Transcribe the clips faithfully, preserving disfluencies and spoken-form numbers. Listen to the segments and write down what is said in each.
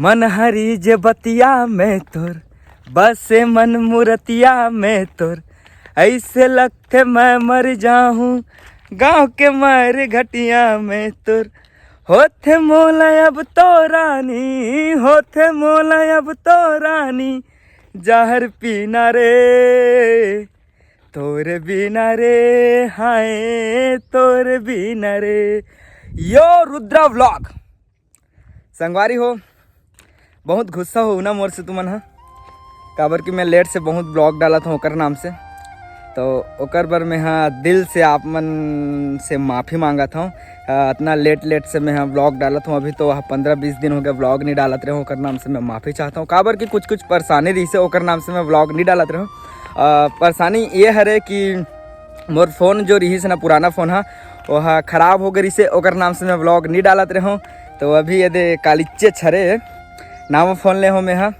मन हरी जे बतिया में तोर, बसे मन मुरतिया में तोर, ऐसे लगथे मैं मर जाहूँ गाँव के मर घटिया में तोर। होथे मोला अब तो रानी, होथे मोला अब तो रानी, जहर पीना रे, तोरे बिना रे, हाय तोरे बिना रे। यो रुद्रा व्लॉग। संगवारी हो, बहुत गुस्सा हो ना मोर से तुमन ह, काबर कि मैं लेट से बहुत व्लॉग डालत हूँ ओकर नाम से। तो ओकर बर मैं हा दिल से आप मन से माफ़ी मांगत हूँ। अ, इतना लेट लेट से मैं हा व्लॉग डालत हूँ। अभी तो वह पंद्रह बीस दिन हो गया व्लॉग नहीं डालत रहे हूँ, ओकर नाम से मैं माफ़ी चाहता हूँ। काबर कि कुछ कुछ परेशानी रही से ओकर नाम से मैं व्लॉग नहीं डालत रहे हूँ। अ, परेशानी ये हरे कि मोर फ़ोन जो रहिस ना, पुराना फ़ोन हा, वो हा खराब हो गई से ओकर नाम से मैं व्लॉग नहीं डालत रहे हूँ। तो अभी ये दे कालिच्चे छरे नवा फ़ोन ले हूँ मैं हा। अ,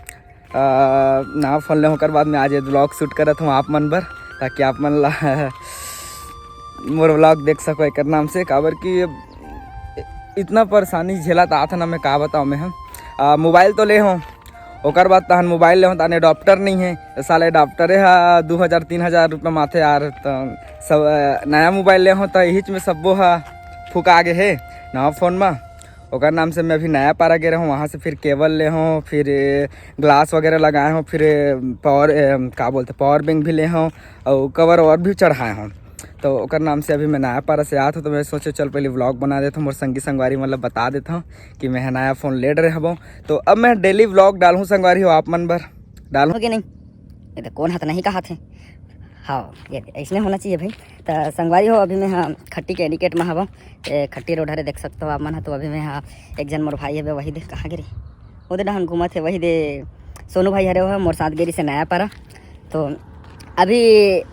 नवा फ़ोन ले हूँ, ओकर बाद में आज ये व्लॉग शूट करत हूँ आप मन बर, ताकि आप मन ला मोर व्लॉग देख सको एकर नाम से। काबर कि इतना परेशानी झेलत आत ना, मैं का बताऊँ मैं हा। अ, मोबाइल तो ले हूँ, ओकर बाद तहन मोबाइल ले हूँ, तहन एडाप्टर नहीं है। तो साला एडाप्टरे हा दू हज़ार तीन हज़ार रुपये माथे यार। तो सब, अ, नया मोबाइल ले हूँ, तो यहीच में सब्बो हा फुका गे हे नवा फ़ोन में। ओकर नाम से मैं अभी नया पारा गे रहूँ, वहाँ से फिर केबल ले हूँ, फिर ग्लास वगैरह लगाए हूँ, फिर पावर, अ, का बोलते, पावर बैंक भी ले हूँ और कवर और भी चढ़ाए हूँ। तो ओकर नाम से अभी मैं नया पारा से आत हूँ, तो मैं सोचे चल पहले व्लॉग बना देता हूँ, मोर संगी संगवारी मतलब बता देता हूँ कि मैं नया फ़ोन ले रहे हबो। तो अब मैं डेली व्लॉग डालूँ संगवारी हो, आप मन बर डालूँ। हो गया नहीं, ये तो कौन हाथ नहीं कहा थे। हाँ, ये ऐसने होना चाहिए भाई। तो संगवारी हो, अभी मैं हा खट्टी के एडिकेट में हबो। ये खट्टी रोड हरे, देख सकते हो आप मन हा। तो अभी मैं हा, एक जन मोर भाई हवे, वही देख कहाँ गिरी, वो दे डहन घूमत है, वही दे सोनू भाई हरे, वो मोर साथ गिरी से नया पारा। तो अभी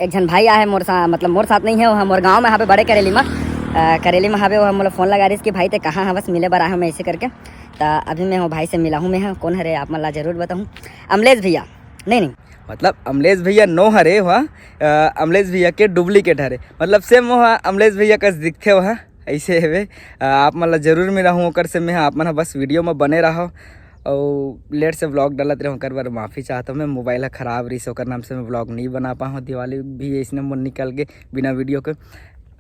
एक झन भाई आहे मोर साथ, मतलब मोर साथ नहीं है, वो मोर गांव में हवे बड़े करेली में। अ, करेली में हवे, वो मोला फ़ोन लगा रही कि भाई ते कहाँ हवस, मिले बर आए हूँ मैं, ऐसे करके। तो अभी मैं वो भाई से मिला हूँ मैं हा। कौन हरे आप मन ला जरूर बताऊँ, अमलेश भैया। नहीं, नहीं। मतलब अमलेश भैया नो हरे, वह, अ, अमलेश भैया के डुप्लीकेट हरे, मतलब सेम वह अमलेश भैया कस दिखथे वह। ऐसे हवे। अ, आप मन ला जरूर मिलाहूँ ओकर से मैं, आप मन ह बस वीडियो में बने रहो। और लेट से व्लॉग डालत रहे, ओकर बर माफ़ी चाहत हूँ मैं। मोबाइल ह खराब रही से, ओकर नाम से मैं व्लॉग नहीं बना पाऊँ। दिवाली भी ऐसने मोर निकल गे बिना वीडियो के।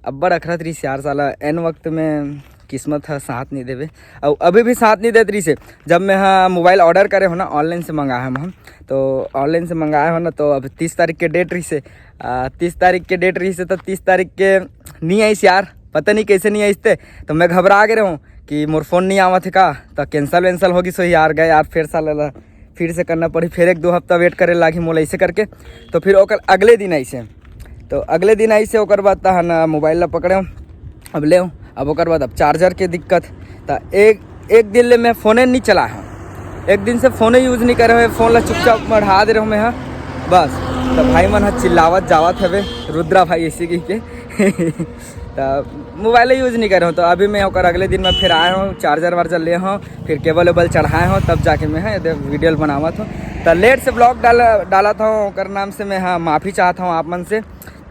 अब्बड़ अखरत रही यार, साला एन वक्त में किस्मत ह साथ नहीं देवे। और अभी भी साथ नहीं देत रही से। जब मैं हा मोबाइल ऑर्डर करे हो ना, ऑनलाइन से मंगाए हम, हम तो ऑनलाइन से मंगाए हो ना, तो अब तीस तारीख के डेट रही से, आ, तीस तारीख के डेट रही से, तो तीस तारीख के नहीं आइस यार, पता नहीं कैसे नहीं आइस ते। तो मैं घबरा गे रहूँ कि मोर फ़ोन नहीं आवत है का, तो कैंसिल वैंसिल हो गई सो यार, गए यार, फिर साला ला फिर से करना पड़ी, फिर एक दो हफ्ता वेट करे लागी मोला, ऐसे करके। तो फिर ओकर अगले दिन आइसे, तो अगले दिन आइसे, ओकर बाद तहन मोबाइल ला पकड़े, अब ले, अब ओकर बाद अब चार्जर के दिक्कत। तो एक एक दिन ले मैं फ़ोने नहीं चला हूँ, एक दिन से फ़ोने यूज नहीं करे हुए, फ़ोन ला चुपचाप मढ़ा दे रहे मैं, हाँ बस। तो भाई मन ह चिल्लावत जावत हवे, रुद्रा भाई ऐसे कह के तो मोबाइल यूज नहीं करे हूँ। तो अभी मैं ओकर अगले दिन मैं फिर आए हूँ, चार्जर वार्जर ले हूँ, फिर केबल वेबल चढ़ाए हूँ, तब जाके मैं, हाँ, ये वीडियो बनावत हूँ। तो लेट से ब्लॉग डाल डालत हूँ, ओकर नाम से मैं, हाँ, माफ़ी चाहत हूँ आप मन से।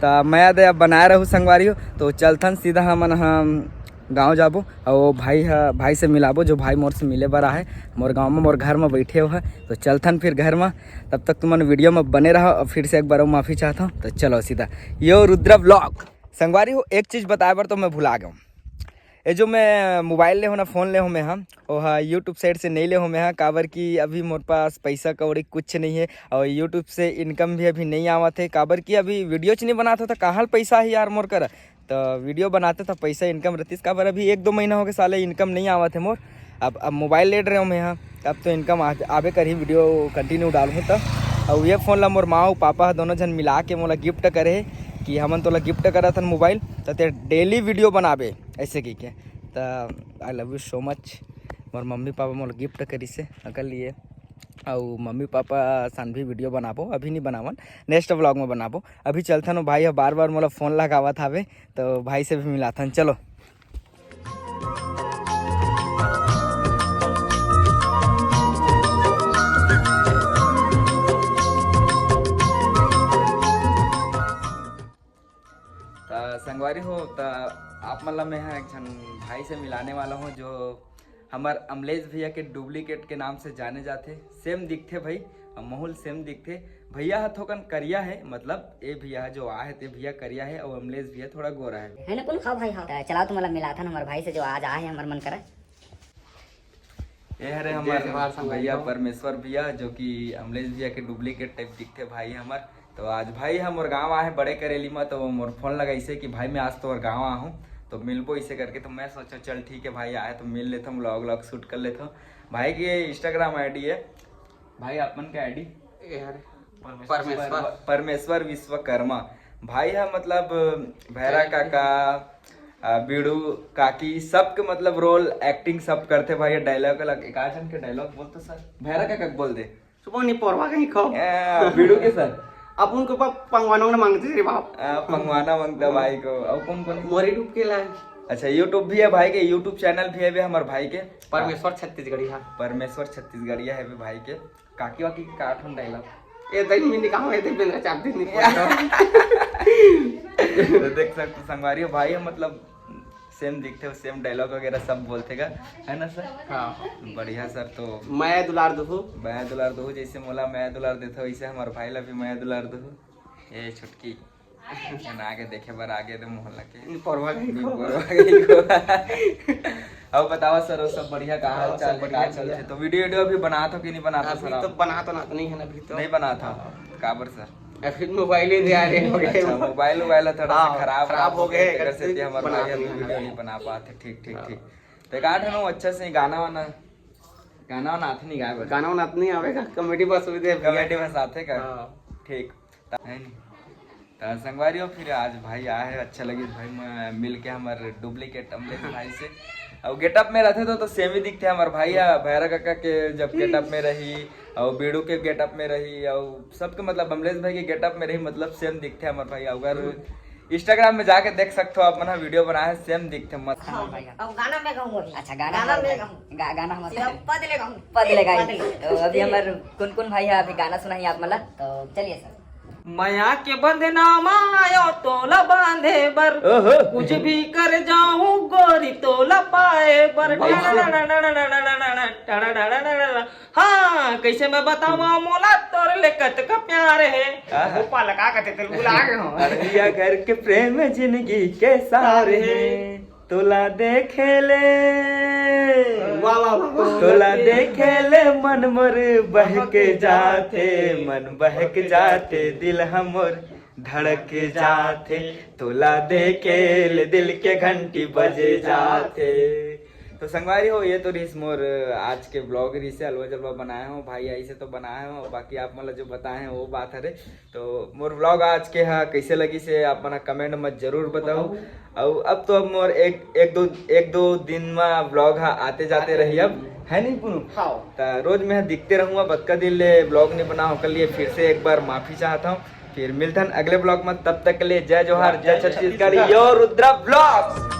तो मैं दे अब बनाए रहूँ संगवारी हो। तो चलथन सीधा हमन हम गाँव जाबो, और वो भाई ह, भाई से मिलाबो, जो भाई मोर से मिले बर आहे, मोर गाँव में, मोर घर में बैठे हुआ है। तो चलथन फिर घर में, तब तक तुमन वीडियो में बने रहो। और फिर से एक बार माफ़ी चाहता हूँ। तो चलो सीधा यो रुद्रा ब्लॉग। संगवारी हो, एक चीज़ बताए बर तो मैं भुला गया हूँ। ये जो मैं मोबाइल ले हो ना, फ़ोन ले हो मैं, हाँ, वो हा यूट्यूब साइड से नहीं ले हो मैं, हाँ, काबर कि अभी मोर पास पैसा कौड़ी कुछ नहीं है और यूट्यूब से इनकम भी अभी नहीं आवत है, काबर कि अभी वीडियो च नहीं बनाता था, कहाँ पैसा है यार मोर कर। तो वीडियो बनाते था, पैसा इनकम रहतीस, काबर अभी एक दो महीना हो गए साले इनकम नहीं आवत है मोर। अब अब मोबाइल ले रहे हो मैं, हाँ, तब तो इनकम आ, आबे करही, वीडियो कंटिन्यू डालूँ तब। और ये फ़ोन ला मोर माँ और पापा दोनों जन मिला के मोला गिफ्ट करे कि हमन तोला गिफ्ट करत हन मोबाइल, तो ते डेली वीडियो बनाबे, ऐसे कह के। तो I love you so much. Mor mummy papa मोला गिफ्ट करिस हे ओकर लिए। अउ मम्मी पापा सन भी वीडियो बनाबो, अभी नहीं बनावन, नेक्स्ट व्लॉग में बनाबो। अभी चलथन, वो भाई ह बार बार मोला फ़ोन लगावत हावे, तो भाई से भी मिलाथन। चलो। त संगवारी हो, त आप मन ला मैं ह एक झन भाई से मिलाने वाला हूँ, जो हमर अमलेश भैया के डुप्लीकेट के नाम से जाने जाथे। सेम दिखथे भाई, अउ महूल सेम दिखथे। भैया ह थोकन करिया हे, मतलब ए भैया ह जो आ हे ते भैया करिया हे, अउ अमलेश भैया थोड़ा गोरा हे। है ना, कौन खाओ भाई? हाँ, त चलाओ तुम्हारा मिलाथन हमर भाई से जो आज आ हे हमर मन करा। ये हरे जय हमर जोहार संगवारी भैया हो। परमेश्वर भैया, जो कि अमलेश भैया के डुप्लीकेट टाइप दिखथे भाई हमर। तो आज भाई ह मोर गाँव आहे बड़े करेली में, तो मोर फोन लगाइसे कि भाई मैं आज तोर गाँव आहूँ, तो मिलबो इसे करके। तो मैं सोचा चल ठीक है भाई आए तो मिल लेता हूँ, व्लॉग व्लॉग शूट कर लेता हूँ। भाई के इंस्टाग्राम आईडी है, भाई आप मन के आईडी? ए हरे परमेश्वर। परमेश्वर विश्वकर्मा। भाई ह मतलब भैरा काका, अ, बीड़ू काकी सबके मतलब रोल एक्टिंग सब करथे भाई। डायलॉग अलग एक आध जन के डायलॉग बोल तो सर, भैरा काका के बोल दे। सुबह नहीं पोरवा कहीं खाओ। ए, बीड़ू के सर। अब उनको पाप पंगवाना उन्हें मांगते रे बाप। अ, पंगवाना मांगता भाई को। अब कौन कौन? मोरी डूब के लाए। अच्छा, यूट्यूब भी है भाई के, यूट्यूब चैनल भी है बे हमर भाई के। परमेश्वर छत्तीसगढ़िया। परमेश्वर छत्तीसगढ़िया है बे भाई के। काकी वाकी के का ठन डायलॉग? ए दई में निकाहो, ए दई बेंदरा चाप दिन निकाहो। तो देख सकते संगवारी हो, भाई ह मतलब सेम दिखथे, सेम डायलॉग वगैरह सब बोलथे गा, है ना सर? हाँ। बढ़िया सर। तो मया दुलार दुहू। मया दुलार दुहू, जैसे मोला मया दुलार देथे वैसे हमर भाई ला भी मया दुलार दुहू। ए छुटकी, बना के देखे बर आगे दे मोहल्ला के। परवा गई नी, को। परवा गई को। अब बतावा सर, वो सब बढ़िया, का हाल हाँ, चाल सब है, बढ़िया, का चल बढ़िया। रहे? तो वीडियो वीडियो भी बनात हो कि नहीं बनात हो अभी सर तो आप? बना तो नात नहीं है ना अभी तो। नहीं बनात हो? हाँ। काबर सर? अभी मोबाइल ही दे आ रहे हो गए। अच्छा, मोबाइल वोबाइल थोड़ा सा हाँ, खराब खराब हो गए, तेकर करके सेती हमर बना भाई अभी नहीं वीडियो है। नहीं बना पाते। ठीक, ठीक, हाँ। ठीक। तो एक आठ नौ अच्छा से गाना वाना, गाना वाना आथे नहीं गाए बर? गाना वाना तो नहीं आवेगा, कॉमेडी बस हुई दे भैया। कॉमेडी बस आथे का? हाँ। ठीक। है नहीं? तो संगवारी हो, फिर आज भाई आए है, अच्छा लगी भाई, मैं मिल के हमर डुप्लीकेट अमलेश भाई से। और गेटअप में रहते तो, तो सेम ही दिखते हमर भाई, या भैरा काका के जब गेटअप में रही, और बीड़ू के गेटअप में रही, और सबके मतलब अमलेश भाई के गेटअप में रही, मतलब सेम दिखते हमर भाई। अगर इंस्टाग्राम में जाके देख सकते हो आप मन, वीडियो बनाए है, सेम दिखते मस्त। हाँ, भाई। अब गाना मैं गाऊंगा अभी। अच्छा, गाना गाना हमारे मैं भाई। गाऊंगा। गा-, गाना हमारे सिर्फ भाई। पद ले गाऊंगा। पद ले गाई। पद ले। तो अभी पद ले। हमारे कौन कौन भाई है, अभी गाना सुनाइए आप मन ला। तो चलिए सर। मया के बंधना मा आयो तोला बांधे बर, ओहो। कुछ भी कर जाऊं गोरी तोला पाए बर। ऐसे। हाँ, कैसे मैं बतावा मोला तोर ले कतका प्यार है। आहा। गोपाल का कहते थे, भुला गए हो। अरबिया घर के प्रेम जिंदगी के सार है। तोला देखे ले, वाह, वाह, वाह, वाह। तोला देखे ले मन मोर बहके जाथे, मन बहके जाथे, दिल हमर धड़के जाथे। तोला देखे ले दिल के घंटी बजे जाथे। तो संगवारी हो, ये तो रिहिस मोर आज के ब्लॉग रिहिस हे, अलवा जलवा बनाए हो भाई, ऐसे तो बनाए हो, बाकी आप मन ला जो बताए हैं वो बात हरे। तो मोर ब्लॉग आज के हा कैसे लगिस हे आप मन कमेंट में जरूर बताओ। बताओ। अउ अब तो अब मोर एक, एक दो, एक दो दिन में ब्लॉग हा आते जाते आते रही अब, रही। है नहीं पुनू? हाँ। त रोज मैं दिखते रहूँगा, बतका दिन ले ब्लॉग नहीं बना, ओकर लिए फिर से एक बार माफी चाहता हूँ। फिर मिलथन अगले ब्लॉग में, तब तक के लिए जय जोहार, जय जय छत्तीसगढ़, छत्तीसगढ़। यो रुद्रा ब्लॉग्स।